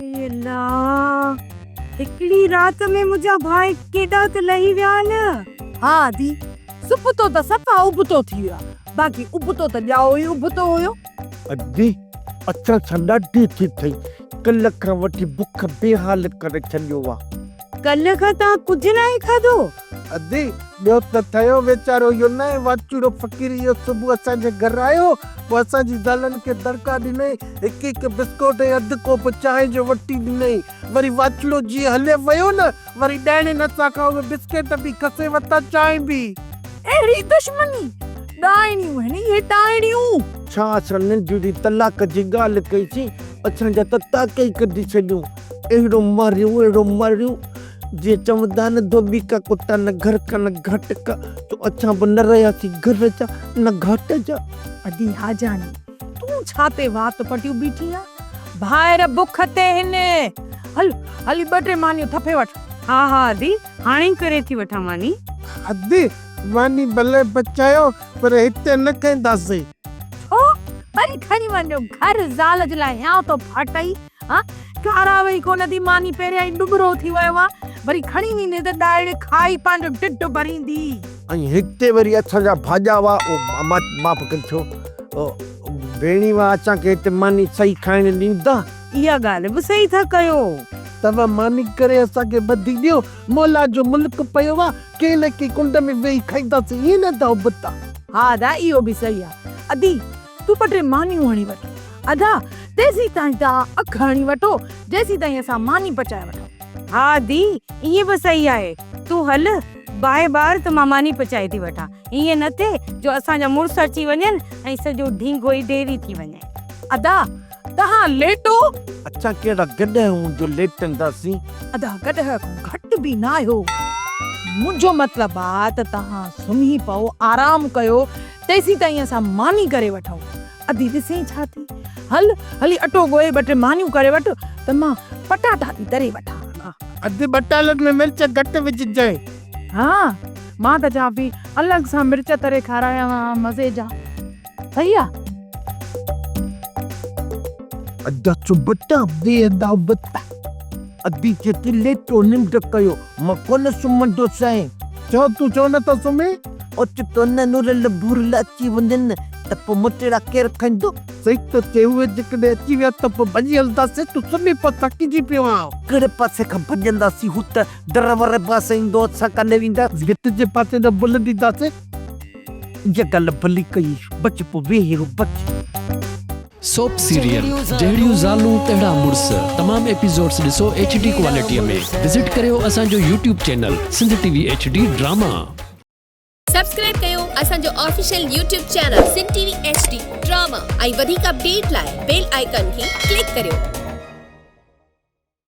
اي الله! هڪڙي رات ۾ منهنجا ڀانء ڪيڏا ته لهي ويا نه. ها ادي، سپتو ته صفا ابتو ٿي ويو آ، باقي ابتو ته ڄائو ئي ابتو هيو. ادي، اسان سان ڏاڍي ٿي ٿئي، ڪلهه کان وٺي بک بيحال ڪري ڇڏيو آ. ڪلهه کان توهان ڪجهه ناهي کاڌو؟ ادي، ٻيو ته ٺهيو، ويچارو اهو نئين واچوڙو فقير اهو صبح اسان جي گهر آيو، پوء اسان جي زالن کي دڙڪا ڏنائين، هڪ هڪ بسڪوٽ ۽ اڌ ڪوپ چانهه جو وٺي ڏنائين. وري واچوڙو جيئن هليو ويو نه، وري ڏائڻين اسان کان اهي بسڪيٽ به کسي ورتا، چانهه به. اهڙي دشمني! ڏائڻيون آهن اهي ڏائڻيون! ڇا اسان ننڍڙي طلاق جي ڳالهه ڪئي سين، اسان جا ته طاق ئي ڪڍي ڇڏيون. اهڙو ماريو، اهڙو ماريو، جيئن چوندا آهن ڌوٻي ڪا ڪتا نه گهر ڪا نه گهاٽ ڪا، سو اسان به نه رهياسين گهر جا نه گهاٽ جا. ادي حاجاڻي، تون ڇا تي وات پٽيون بيٺي آن؟ ڀائر بک تي هن. هل، هلي ٻه ٽي مانيون ٿڦي وٺ. ها ها ادي، هاڻي ئي ڪري ٿي وٺان ماني. ادي، ماني ڀلي پچايو پر هتي نه کائينداسين. ڇو؟ وري کڻي وڃ گهر، زال جي لاء هيانء ٿو ڦاٽئي. ها، کاراوئي ڪونه ٿي ماني، پهريان ئي ڏٻرو ٿي ويو آن، وري کڻي ويندين ته ڏائڙ کائي پنهنجو ڍڍ ڀريندي. ۽ هتي وري اسان جا ڀاڄا هئا، او معاف ڪجو، ڀيڻي هئا، اسان کي هتي ماني صحيح کائڻ ڏيندا؟ اها ڳالهه به صحيح ٿا ڪيو. توهان ماني ڪري اسان کي ٻڌي ڏيو، مولا جو ملڪ پيو آ، ڪنهن نه ڪنهن ڪنڊ ۾ ويهي کائينداسين، ائين نه ادا ابتا؟ ها ادا اهو به صحيح آ. ادي تون ٻه ٽي مانيون هڻي وٺ. ادا تيسيتائين توهان اک هڻي وٺو، جيسيتائين اسان ماني پچائي وٺون. ها ادي ائين به صحيح آهي. تون هل باهه ٻار ته مان ماني پچائي ٿي وٺان. ائين نه ٿئي جو اسان جا مڙس اچي وڃن ۽ سڄو ڍينگو ئي ڍيري ٿي وڃي. ادا توهان ليٽو. اسان ڪهڙا گڏهه آهيون جو ليٽنداسين. ادا گڏهه کان گهٽ به ناهيو. منهنجو مطلب آ ته توهان سمهي پئو، آرام ڪيو، تيسيتائين اسان ماني ڪري وٺون. ادي ڏسين ڇا ٿي. هل هلي اٽو ڳوهي ٻه ٽي مانيون ڪري وٺ ته مان پٽاٽا ٿي تري وٺان. ادي ٻٽالن ۾ مرچ گهٽ وجهجانء. ها مان ته چوان پئي الڳ سان مرچ تري کارايانء ها مزي جا. صحيح آ. ادا سبتا بي ادا ابتا. ادي چئي ٿي ليٽو ننڊ ڪيو مان ڪونه سمهندوسانء. ڇو تون ڇو نه ٿو سمهين؟ اوچتو نه نورل ڀورل اچي وڃن ته پوء مٽيڙا ڪير کائيندو؟ صحيح ٿو چئين اهي جيڪڏهن اچي ويا ته پوء ڀڄي هلنداسين تون سمهي پئه ٿڪجي پيو آهين. ڪهڙي پاسي کان ڀڄنداسين هو ته در واري پاسي ايندو اسان ڪاڏي وينداسين؟ ڀت جي پاسي ڏانهن بل ڏينداسين. اها ڳالهه ڀلي ڪئي بچ پوء ويهي رو بچ. سوپ سيريل جهڙيون زالون تهڙا مڙس تمام ايپيسوڊس ڏسو ايڇ ڊي ڪوالٽي ۾ وزٽ ڪريو اسان جو YouTube channel Sindh T V H D drama. Subscribe ڪيو اسان جو official YouTube channel Sindh T V H D drama ۽ وڌيڪ اپڊيٽ لاء بيل آئيڪان کي ڪلڪ ڪريو.